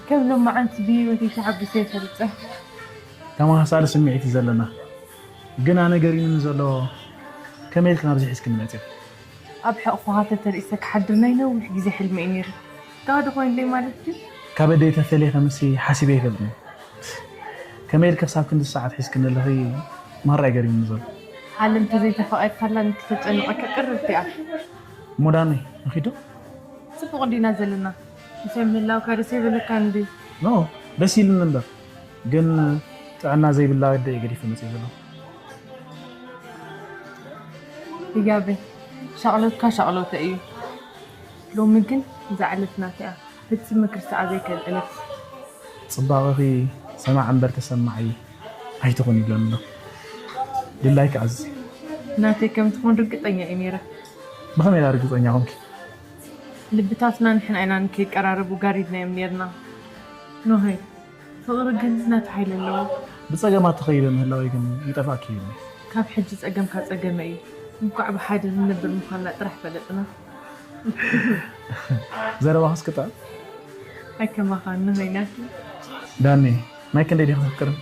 ከም ሎማዓንቲ ብህይወተይ ተሓጒሰ ኣይፈልጥን። ተመሳሳሊ ስምዒት እዩ ዘለና። ግን ኣነ ገሪሙኒ ዘሎ ከመይ ኢልክን ኣብዚ ሒዝክኒ መፂእኺ? ኣብ ሕቕፎኻ ተተርኢሰ ክሓድር ናይ ነዊሕ ግዜ ሕልሚ እዩ ነይሩ። ተዋህዶ ኮይኑለይ ማለት ድዩ? ካብ ኣደይ ተፈልየ ከምሲ ሓሲበ ኣይፈልጥን። ከመይ ኢልኪ ክሳብ ክንዲ ሰዓት ሒዝክኒ ኣለኺ ማራ እዩ ገሪሙኒ ዘሎ። ዓለም ተዘይተፋቒርካላ ንክተጨንቐካ ቅርብቲ እያ። እሞ ዳኒ ንኺዶ? ጽቡቕ እንዲና ዘለና። ምሳይ ምህላውካ ደስ ይብለካ እንዲ? ኖ፣ ደስ ኢሉኒ እምበር ግን ጥዕና ዘይብላ ኣደ እየ ገዲፈ መፅእ ዘሎ። ህያበይ፣ ሻቕሎትካ ሻቕሎተ እዩ። ሎሚ ግን እዛ ዕለት ናተይ እያ። ፍጽም ክርሳዓ ዘይክእል ዕለት። ፅባቐኺ ሰማዕ እምበር ተሰማዒ ኣይትኹን ይብለኒ ኣሎ። ድላይኪ ኣዝዝ። ናተይ ከም ትኾን ርግጸኛ እየ ነይረ። ብኸመይ ኢላ ርግጸኛ ኮንኪ? ልብታትና ንሕና ኢና ንከይቀራረቡ ጋሪድናዮም ነርና። ኖሀይ፣ ፍቕሪ ግን ናቱ ሓይሊ ኣለዎ። ብጸገማት ተኸይደ ምህላወይ ግን ይጠፍኣኪ እዩ። ካብ ሕጂ ጸገምካ ጸገመ እዩ። እንኳዕ ብሓደ ንነብር ምዃንና ጥራሕ ፈለጥና። ዘረባኽስ ክጥዕም። ኣይከማኻን ኖሀይ ናቱ። ዳኒ፣ ናይ ክንደይ ዲኻ ተፍቅርን?